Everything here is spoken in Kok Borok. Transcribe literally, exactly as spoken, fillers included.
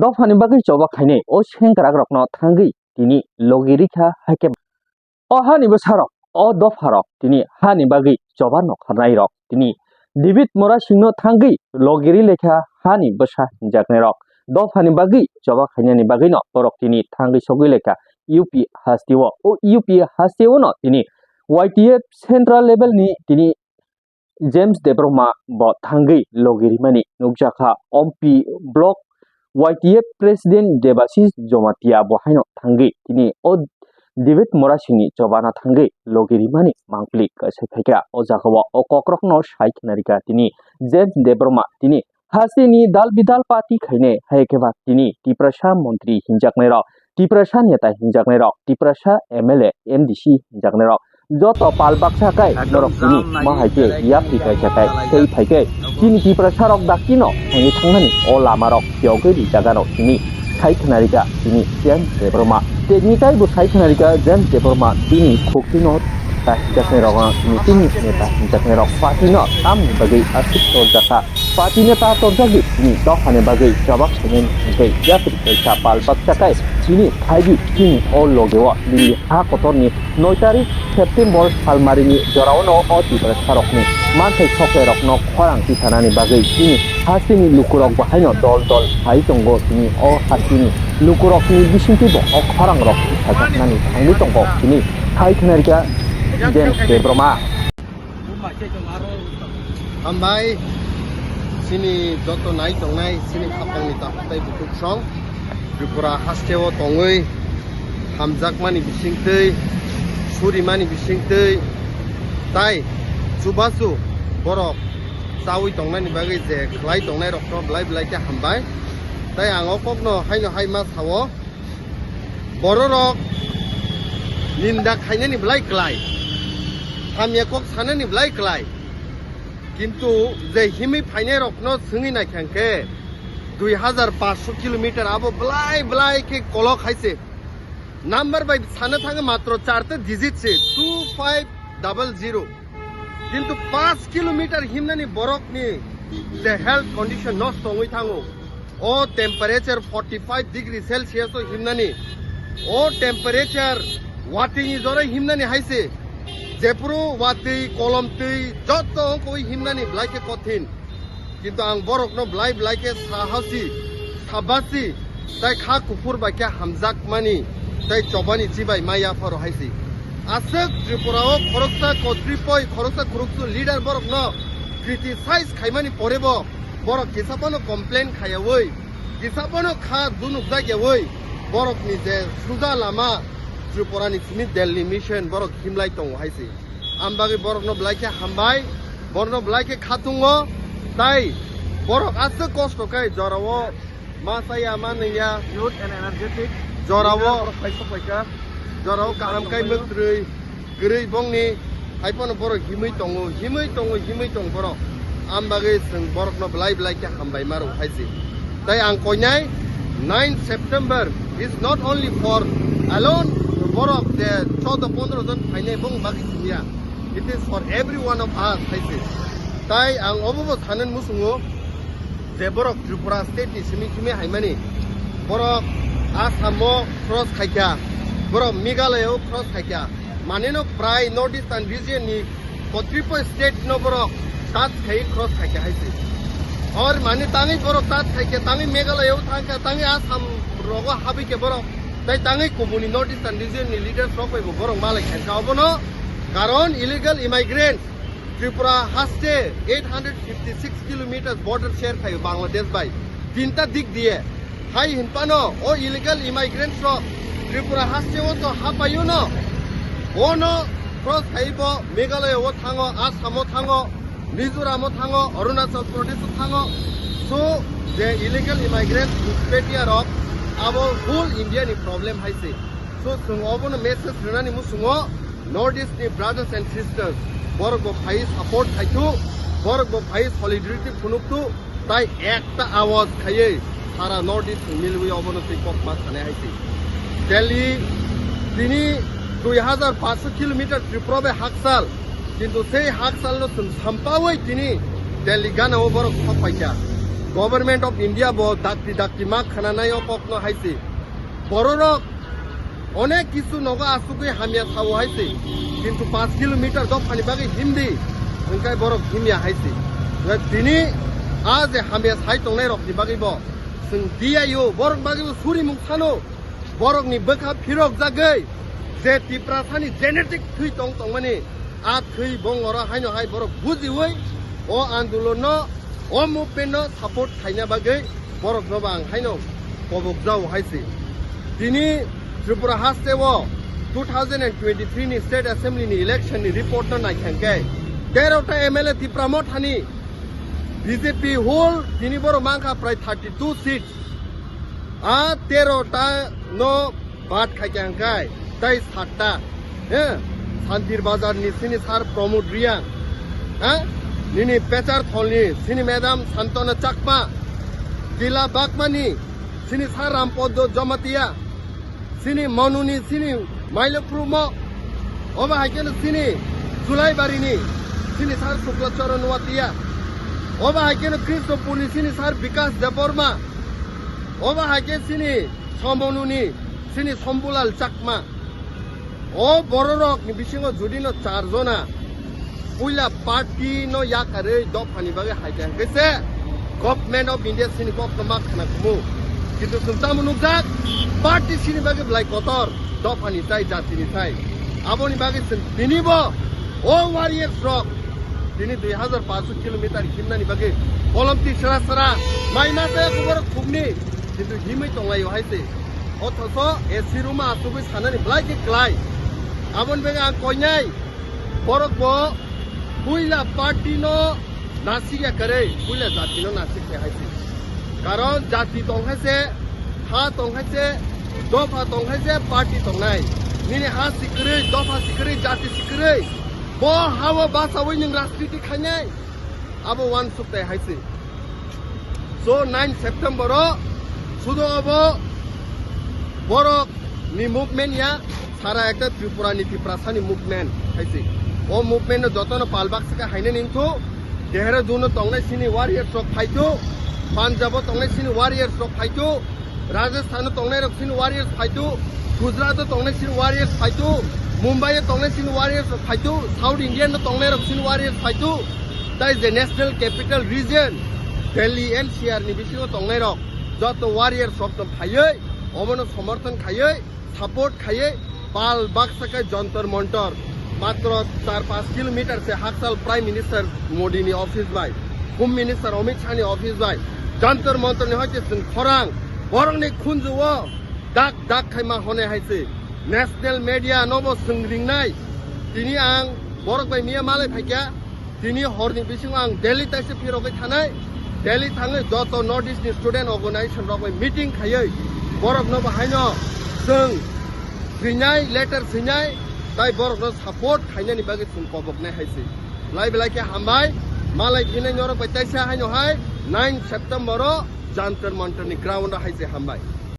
Dophani bagwi choba khainai o sengkrakrokno thangwi tini logi rikha, hai khe o hani bwsarok, o dopharok tini hani bagwi choba nokharnairok tini David Murasingno thangwi logi ri lekha hani bwsa hinjaknairok. Dophani bagwi choba khainani bagwino borok tini thangwi sogwi lekha U P hasteo. O U P hasteono tini Y T F central level ni tini James Debbarma bo thangwi logi rimani nukjakha. Ompi block Y T F president Debashish Jomatia bo haino thangwi tini o David Murasingni chobana thangwi logi rimani mangpili kaisa phaikha. O jagao o kokrokno sai khwnarikha tini James Debbarma tini hasteni dal bidal party khainai, hai khe ba tini Tiprasa montri hinjaknairok, Tiprasa neta hinjaknairok, Tiprasa M L A, M D C hinjaknairok, joto pal baksa kai norok tini ma hai khe yapri kaisa kai tei phai khe chini Tiprasa rok dakti no thangwi thangnani o lama rok phiyogwi rijak ano tini sai khwnarikha tini James Debbarma. Tini taibo sai khwnarikha James Debbarma tini khukti no ta hinjaknairok ano tini tini neta hinjaknairok party no tamni bagwi aswk torjakha. Party neta torjagwi tini dophani bagwi jobab saimani hwnkhe yapri kaisa pal baksa kai tini phaiwi tini o logeo nini ha kotorni noi tarik September salmarini joraono o Tiprasarokni manthai soklerokno khorang tisanani bagwi tini hasteni lukurok bahaino dol dol sai tongo. Tini o hasteni lukurokni bisingtwibo o khorangrok tisajaknani thangwi tongo. Tini sai khwnarikha James Debbarma. Hambai, chini joto nai tongnai, chini khapangni takhuk tei bukhuk song, Tripura hasteo tongwi hamjakmani bisingtwi, surimani bisingtwi, tai chubachu borok chawi tongnani bagwi je khlai tongnai rokno belai belai khe hambai. Tai ang o kokno haino hai ma sao, bororok ninda khainani belai klai, hamya kok sanani belai klai, kintu je himwi phainairokno swngwi naikha hwnkhe dui hazar paanch sho kilometer abo belai belai khe kolok hai se. Number bai sana thangwi matro charta digit se, two five double zero. Kintu paanch kilometer himnani borokni je health condition nosto wngwi thango, o temperature forty five degree Celsius o himnani, o temperature watwi ni jora himnani hai se, jephuru watwi, kolom twi joto wngkha wi himnani belai khe kothin. Kintu ang borokno belai belai khe sahasi, sabasi, tai kha kuphur bai khe hamjakmani, tai chobani chibai ma yapharo hai se. Aswk Tripura o khoroksa kotripoi, khoroksa khoroksu leader borokno criticize khaimani porebo borok kisa phano complain khaiyawi, kisa phano kha dunukjakyawi borokni je suja lama Tripura ni simi Delhi mission borok himlai tongo hai se. Ang bagwi borokno belai khe hambai, borokno belai khe khatungo, tai borok aswk kosto khe jorao ma chaya ma nungya, youth and energetic, jorao leader borok phai sok phaikha, jorao kaham kai mwtrwi, kwrwi bongni, hai phano borok himwi tongo, himwi tongo, himwi tongo borok. Ang bagwi chwng borokno belai belai khe hambai ma rw hai se. Tai ang koinai nine September is not only for alone borok je choudo pondro jon phainai bong bagwi simiya. It is for every one of us, hai se. Tai ang obo bo sanen musungo je borok Tripura state ni simi simi haimani. Borok Assam o cross khaikha, borok Meghalaya o cross khaikha. Maneno prai North Eastern region ni kotripoi state no borok touch khai cross khaikha hai se. Or mane tangwi borok touch khaikha, tangwi Meghalaya o thangkha, tangwi Assam rogo habikha borok. Tai tangwi kubuni North Eastern region ni leaders rok bai bo borok malai khaikha obono. Karon illegal immigrants Tripura haste eight hundred fifty six kilometers border share khai Bangladesh bai. Tinta dik diye. Hai hinpano o illegal immigrants rok Tripura haste o to hapayo no. Ono cross khai bo Meghalaya o thango, Assam o thango, Mizoram o thango, Arunachal Pradesh o thango. So je illegal immigrants Nigeria rok abo whole India ni problem hai se. So chwng obono message rwnani muchungo North East ni brothers and sisters, borok bo phai support khaithu, borok bo phai solidarity phunuktu, tai ekta awaz khaiwi sara North East milwi obono twi kokma sanai hai se. Delhi tini dui hazar paanch sho kilometer Tripura bai hakchal, kintu sei hakchal no chwng sampawi tini Delhi gana o borok sok paikha. Government of India bo dakti dakti ma khana nai o kok no hai se. Bororok onek kisu nogo asugwi hamya sao hai se. Kintu panch kilometer dophani bagwi himdi, hwnkhe borok himya hai se. Tini a je hamya sai tongnai rok ni bagwi bo chwng D I O borok bagwi bo suri mung sano. Borokni bwkha phirok jagwi je Tiprasani genetic thwi tong tongmani, a thwi bongoro haino hai borok bujiwi o andolonno, o movement-no support khaina bagwi borokno bo ang haino kobok jao hai se. Tini Tripura hasteo two thousand and twenty-three ni State Assembly ni election ni report-no naikha hwnkhe tero ta M L A Tipra Mothani, B J P whole tini borok mankha prai thirty-two seats. A tero ta no bad khaikha hwnkhe tai satta, he, Santir Bazar ni sini sir Pramod Reang, ha, nini Pecharthal ni sini madam Santona Chakma, Tila Bagmani sini sir Rampodo Jamatia, sini Manu ni sini Mailokrumo, obo hai kheno sini Julaibari ni sini sir Sukla Charan Watia, obo hai kheno Krishnapur ni sini sir Bikas Debbarma, obo hai khe sini Somonu ni sini Sombulal Chakma. O bororok ni bisingo judi no char jona puila party no yakarwi dophani bagwi hai khe hwnkhe se Government of India sini kok no ma khana kumu. Kintu chwng tamo nukjak, party sini bagwi belai kotor, dophani tai, jatini tai. Aboni bagwi chwng tini bo o warriors rok tini dui hazar panchsho kilometer himnani bagwi kolom tisra sra mai ma taya kuborok thumni, kintu himwi tonglaio hai se. Othoso A C room o asugwi sanani belai khe klai. Aboni bagwi ang koinai borok bo puila party no nasik ya kwrwi, puila jati no nasik khe hai se. Karon jati tong hai se, ha tong hai se, dopha tong hai se, party tongnai. Nini ha si kwrwi, dopha si kwrwi, jati si kwrwi. Bo ha o bachawi nwng rajniti khainai. Abo uansuk tai hai se. So nine September o sudo abo borok ni movement ya, sara ekta Tripura ni Tiprasa ni movement hai se. O movement no joto no pal baksa khe haina ningthu. Dehradun no tongnai sini warriors rok phaitu, Punjab o tongnai sini warriors rok phaitu, Rajasthan o tongnai rok sini warriors phaitu, Gujarat o tongnai sini warriors phaitu, Mumbai o tongnai sini warriors rok phaitu, South Indian o tongnai rok sini warriors phaitu. Tai je National Capital Region, Delhi N C R ni bisingo tongnai rok joto warriors rok no phaiwi, omono somorthon khaiwi, support khaiwi, pal baksa khe Jantar Mantar, matro char panch kilometer se hakchal Prime Minister Modi ni office bai, Home Minister Amit Shah ni office bai, Jantar Mantar ni hoite chwng khorang borokni khunju o dak dak khai ma hone hai se. National media no bo chwng ringnai. Tini ang borok bai miya malai phaikha. Tini horni bisingo ang Delhi taise phirogwi thanai. Delhi thangwi joto North East ni student organization rok bai meeting khaiwi borok no bo haino chwng swinai, letter swinai, tai borok no support khainani bagwi chwng koboknai hai se. Lai belai khe hambai, malai phinai norok bai taisa haino hai nine September o Jantar Mantar ni ground o hai se hambai.